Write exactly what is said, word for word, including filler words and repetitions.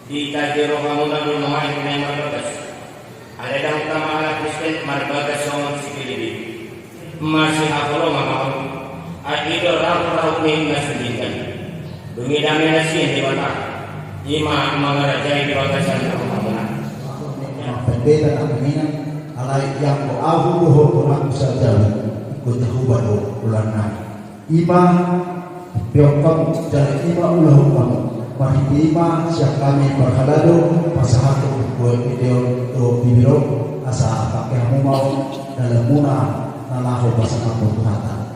Di tahi rohamuna do nuaeng na marbagas. Alai ndang tama halak Kristen marbagas songon si Pilip i. Masihaholongan ma ho. Ai i do rap-rap ni na sudingkan. Dung i dame na sian Debata. I ma mangarajai di bagasan rohamuna. Pendeta na pemina, alai ianggo ahu dohot anakku sajawi, ingkon jahoba do golarna. I ma beok hamu, jala i ma ulaon hamu. Marhite i ma sian hami parhalado pasahathon buat ni teon dohot bibir on, asa pake hamu ma on dalanmuna na laho pasahathon hata.